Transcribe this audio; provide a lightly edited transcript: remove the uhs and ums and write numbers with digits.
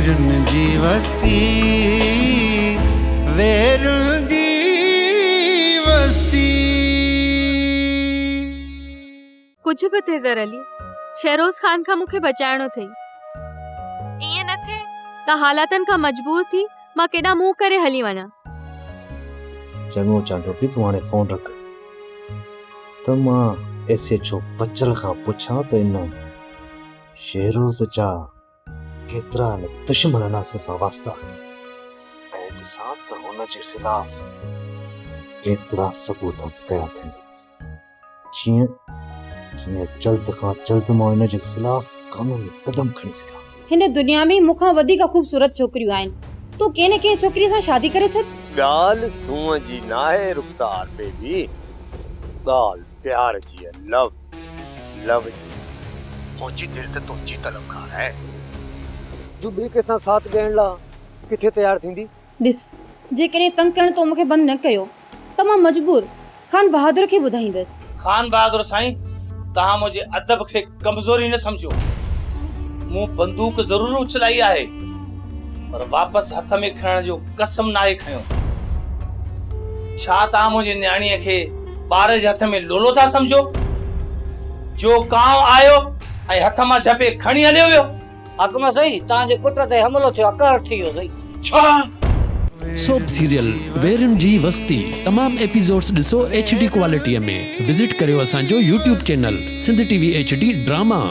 ويرن جي وستي ويرن جي وستي. ڪجهه به ٿئي زر علي، شهروز خان کان مون کي بچائڻو اٿئي. ائين نه ٿئي ته حالاتن کان مجبور ٿي مان ڪيڏانهن منهن ڪري هلي وڃان. چڱو چانڊوڪي تون هاڻي فون رک ته مان ايس ايڇ او بچل کان پڇان ته ان شهروز جا ڪيترا ان دشمن عناصر سان واسطا آهن ۽ ڏسان ته هن جي خلاف ڪيترا ثبوت هٿ ڪيا اٿئي. جيئن جيئن جلد کان جلد مان ان جي خلاف قانوني قدم کڻي سگهان. هن دنيا ۾ مون کان وڌيڪ خوبصورت ڇوڪريون آهن. تون ڪنهن نه ڪنهن ڇوڪريء سان شادي ڪري ڇڏ. ڳالهه سونهن جي ناهي رخسار بيبي، ڳالهه پيار جي آهي، لو، لو جي. منهنجي دل ته تنهنجي طلبگار آهي، جو ٻئي ڪنهن سان ساٿ ڏيڻ لا ڪٿي تيار ٿيندي؟ ڏس، جيڪڏهن تنگ ڪرڻ تو مون کي بند نه ڪيو ته مان مجبور خان بهادر کي ٻڌائيندس. خان بهادر سائين، توهان منهنجي ادب کي ڪمزوري نه سمجهو. مون بندوق ضرور اڇلائي آهي، پر واپس هٿ ۾ کڻڻ جو قسم ناهي کنيو. ڇا توهان منهنجي نياڻيء کي ٻار جي هٿ ۾ لولو ٿا سمجهو؟ جو ڪانء آيو ۽ هٿ مان جهپي کڻي هليو ويو. حاڪم سائين توهان جي پٽ تي حملو ٿيو آ قهر ٿي ويو سائين. ڇا؟ سوپ سيريل ويرين جي وستي تمام ايپيسوڊس ڏسو ايڇ ڊي ڪوالٽي ۾ وزٽ ڪريو اسان جو YouTube channel Sindh T V H D drama.